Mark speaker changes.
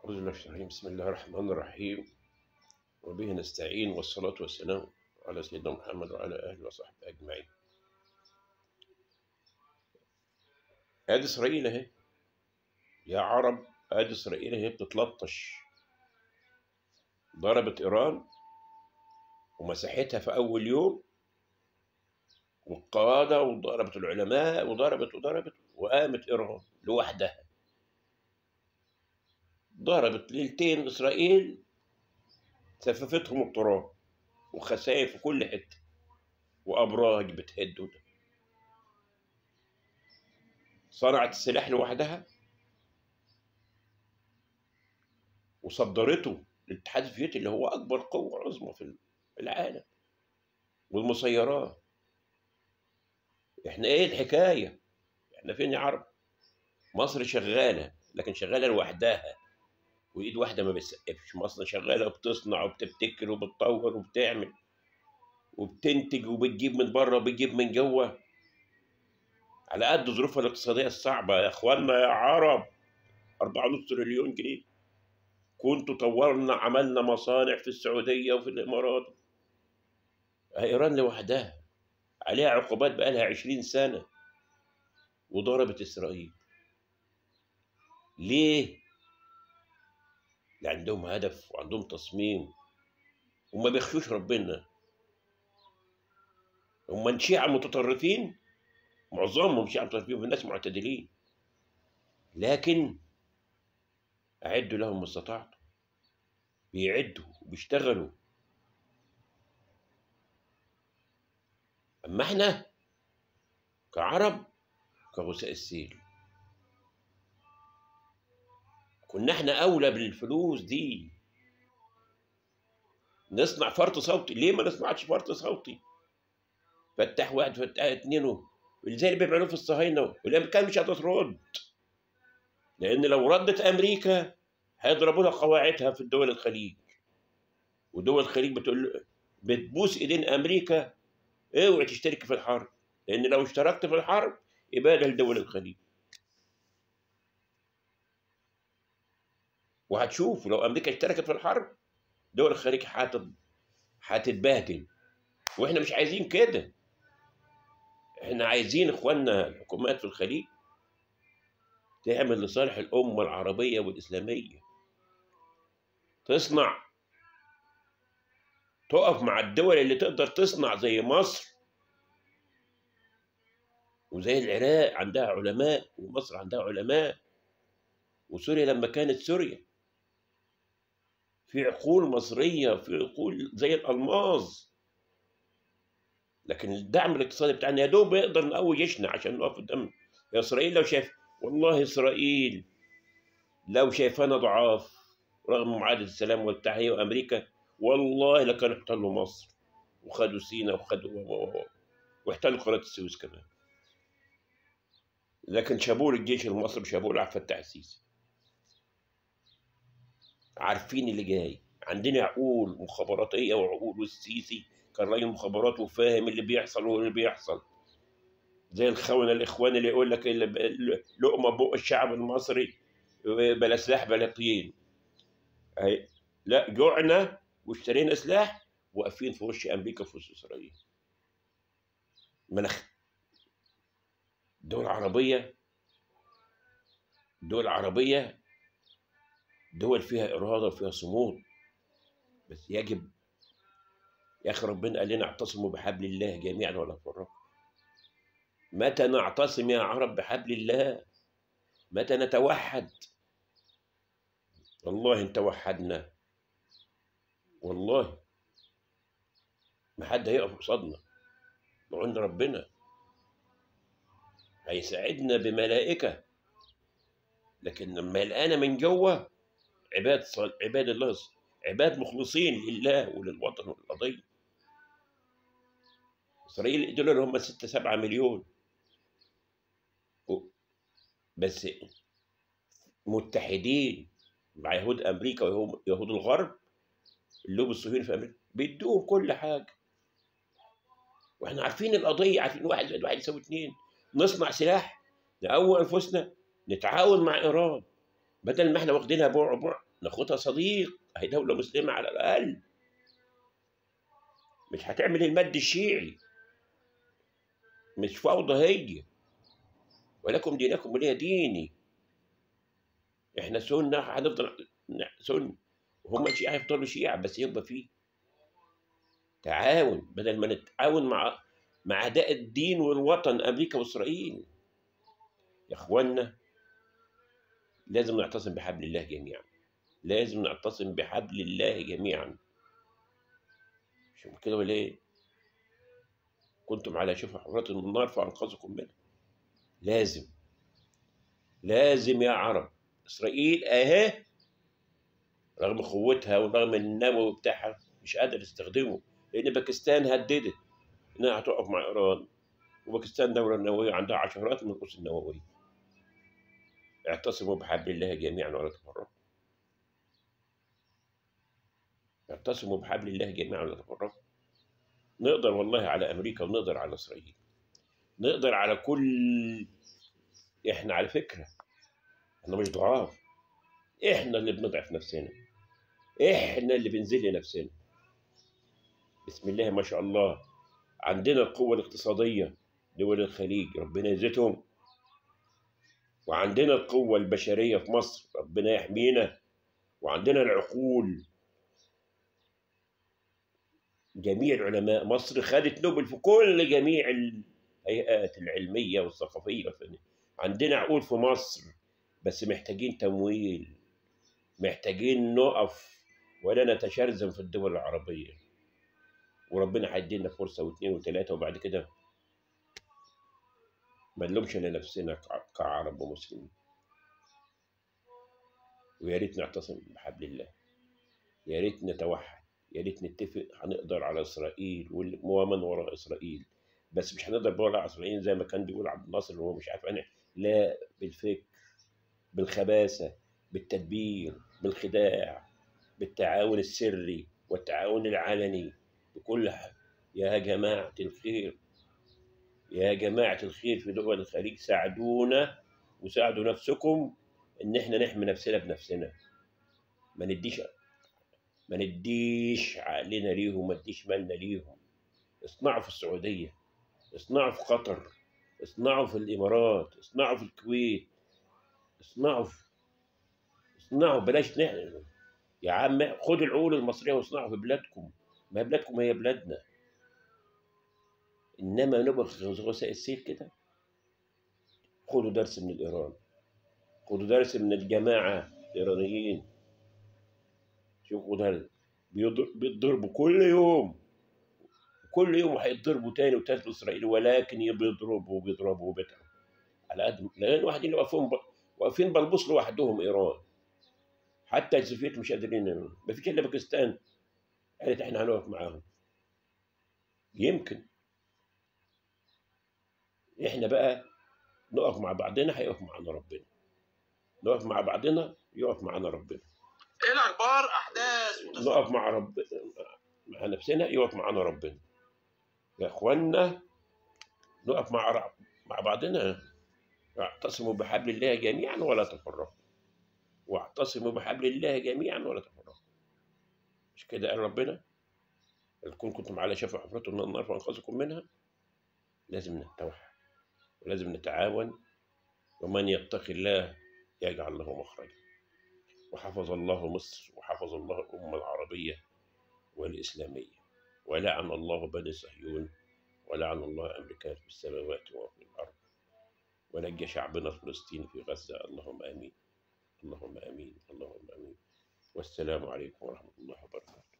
Speaker 1: أعوذ بالله من الشيطان الرجيم. بسم الله الرحمن الرحيم، وبه نستعين، والصلاة والسلام على سيدنا محمد وعلى آله وصحبه أجمعين. آدي إسرائيل أهي يا عرب، آدي إسرائيل أهي بتتلطش. ضربت إيران ومسحتها في أول يوم، والقادة، وضربت العلماء، وضربت وضربت، وقامت إيران لوحدها. ضربت ليلتين إسرائيل، سففتهم التراب وخسائر في كل حتة، وأبراج بتهد وده. صنعت السلاح لوحدها وصدرته للاتحاد السوفيتي اللي هو أكبر قوة عظمى في العالم، والمسيرات. احنا ايه الحكاية؟ احنا فين يا عرب؟ مصر شغالة، لكن شغالة لوحدها، وايد واحدة ما بتسقفش. مصر شغالة وبتصنع وبتبتكر وبتطور وبتعمل وبتنتج وبتجيب من بره وبتجيب من جوه، على قد ظروفها الاقتصادية الصعبة. يا اخوانا يا عرب، 4.5 تريليون جنيه كنتوا طورنا، عملنا مصانع في السعودية وفي الإمارات. إيران لوحدها عليها عقوبات بقالها 20 سنة، وضربت إسرائيل. ليه؟ اللي عندهم هدف وعندهم تصميم، وما بيخشوش ربنا. هم شيعة متطرفين، معظمهم شيعة متطرفين، وفي ناس معتدلين، لكن أعدوا لهم ما استطعتم. بيعدوا وبيشتغلوا. أما احنا كعرب كغثاء السيل، كنا احنا أولى بالفلوس دي. نصنع فرط صوتي، ليه ما نصنعش فرط صوتي؟ فتح واحد، فتح اتنين، زي اللي بيعملوه في الصهاينة، والأمريكان مش هترد، لأن لو ردت أمريكا هيضربوا لها قواعدها في الدول الخليج، ودول الخليج بتقول بتبوس إيدين أمريكا اوعي تشترك في الحرب، لأن لو اشتركت في الحرب إبادة لدول الخليج. وهتشوف لو أمريكا اشتركت في الحرب دول الخليج هتتبهدل، واحنا مش عايزين كده. احنا عايزين اخواننا الحكومات في الخليج تعمل لصالح الأمة العربية والإسلامية، تصنع، تقف مع الدول اللي تقدر تصنع زي مصر وزي العراق عندها علماء، ومصر عندها علماء، وسوريا لما كانت سوريا في عقول مصرية، في عقول زي الألماظ. لكن الدعم الاقتصادي بتاعنا يا دوب يقدر نقوي جيشنا عشان نقف قدام إسرائيل. لو شايف، والله إسرائيل لو شايفانا ضعاف رغم معاهدة السلام والتحية وأمريكا، والله لكانوا احتلوا مصر وخدوا سينا وخدوا واحتلوا قناة السويس كمان. لكن شابوه للجيش المصري، شابوه لعبد الفتاح السيسي. عارفين اللي جاي، عندنا عقول مخابراتية وعقول، والسيسي كان راجل مخابرات وفاهم اللي بيحصل واللي بيحصل. زي الخونة الإخوان اللي يقول لك لقمة بق الشعب المصري بلا سلاح بلا طين. لا، جوعنا واشترينا سلاح، واقفين في وش أمريكا في وش إسرائيل. منخ دول عربية، دول عربية، دول فيها إرادة وفيها صمود. بس يجب يا أخي، ربنا قال لنا اعتصموا بحبل الله جميعا ولا تفرقوا. متى نعتصم يا عرب بحبل الله؟ متى نتوحد؟ والله ان توحدنا والله ما حد هيقف قصادنا. وعند ربنا هيساعدنا بملائكة. لكن لما يلقانا من جوه عباد عباد الله، عباد مخلصين لله وللوطن وللقضية. إسرائيل دول اللي هم 6-7 مليون بس، متحدين مع يهود أمريكا ويهود الغرب، اللوب الصهيوني في أمريكا، بيدوهم كل حاجة. واحنا عارفين القضية، عارفين 1 زائد 1 يساوي 2. نصنع سلاح، نقوي أنفسنا، نتعاون مع إيران، بدل ما احنا واخدينها بعبع ناخدها صديق، هي دولة مسلمة على الأقل، مش هتعمل المد الشيعي، مش فوضى هي. ولكم دينكم ولي ديني. احنا سنة هنفضل سنة، وهم شيعة هيفضلوا شيعة، بس يبقى فيه تعاون بدل ما نتعاون مع أعداء الدين والوطن أمريكا وإسرائيل. يا إخوانا لازم نعتصم بحبل الله جميعا، لازم نعتصم بحبل الله جميعا. مش كده ولا إيه؟ كنتم على شفا حفرة من النار فأنقذكم منها. لازم لازم يا عرب. إسرائيل أهي رغم قوتها ورغم النووي بتاعها مش قادر تستخدمه، لأن باكستان هددت إنها هتقف مع إيران، وباكستان دولة نووية عندها عشرات من الرؤوس النووية. اعتصموا بحبل الله جميعا ولا تفرقوا. اعتصموا بحبل الله جميعا ولا تفرقوا. نقدر والله على أمريكا، ونقدر على إسرائيل، نقدر على كل. إحنا على فكرة إحنا مش ضعاف، إحنا اللي بنضعف نفسنا، إحنا اللي بنذل نفسنا. بسم الله ما شاء الله عندنا القوة الاقتصادية، دول الخليج ربنا يزيدهم، وعندنا القوة البشرية في مصر ربنا يحمينا، وعندنا العقول. جميع العلماء، مصر خدت نوبل في كل جميع الهيئات العلمية والثقافية. عندنا عقول في مصر، بس محتاجين تمويل، محتاجين نقف ولا نتشرذم في الدول العربية. وربنا هيدينا فرصة واثنين وثلاثة، وبعد كده ما نلومش إلا نفسنا كعرب ومسلمين. ويا ريت نعتصم بحبل الله، يا ريت نتوحد، يا ريت نتفق. هنقدر على إسرائيل ومن وراء إسرائيل، بس مش هنقدر وراء إسرائيل زي ما كان بيقول عبد الناصر وهو مش عارف أنا. لا، بالفكر، بالخباثة، بالتدبير، بالخداع، بالتعاون السري والتعاون العلني، بكل حاجة. يا جماعة الخير، يا جماعة الخير في دول الخليج، ساعدونا وساعدوا نفسكم إن إحنا نحمي نفسنا بنفسنا. ما نديش عقلنا ليهم، ما نديش مالنا ليهم. اصنعوا في السعودية، اصنعوا في قطر، اصنعوا في الإمارات، اصنعوا في الكويت، اصنعوا، بلاش نحن يا عم. خدوا العقول المصرية واصنعوا في بلادكم، ما بلادكم هي بلادنا. إنما نبقى غثاء السيل كده. خدوا درس من الإيران، خدوا درس من الجماعة الإيرانيين. شوفوا ده بيتضربوا كل يوم، كل يوم، وهيتضربوا تاني وتالت إسرائيل، ولكن بيضربوا وبيضربوا وبيتعبوا على قد لأن واحدين واقفين بلبوس لوحدهم. إيران حتى السوفيت مش قادرين، ما فيش إلا باكستان قالت إحنا هنقف معاهم. يمكن إحنا بقى نقف مع بعضنا، هيقف معانا ربنا. نقف مع بعضنا، يقف معانا ربنا.
Speaker 2: ايه الاخبار؟ احداث
Speaker 1: نقف مع مع نفسنا، يقف معانا ربنا. يا اخوانا نقف مع بعضنا. اعتصموا بحبل الله جميعا ولا تفرقوا، واعتصموا بحبل الله جميعا ولا تفرقوا. مش كده قال ربنا؟ الكون كنتم على شفا حفرة من النار فانقذكم منها. لازم نتوحد ولازم نتعاون، ومن يتقي الله يجعل له مخرجا. وحفظ الله مصر، وحفظ الله الأمة العربية والإسلامية، ولعن الله بني صهيون، ولعن الله أمريكا في السماوات وفي الأرض، ونجى شعبنا الفلسطيني في غزة. اللهم آمين، اللهم آمين، اللهم آمين. والسلام عليكم ورحمة الله وبركاته.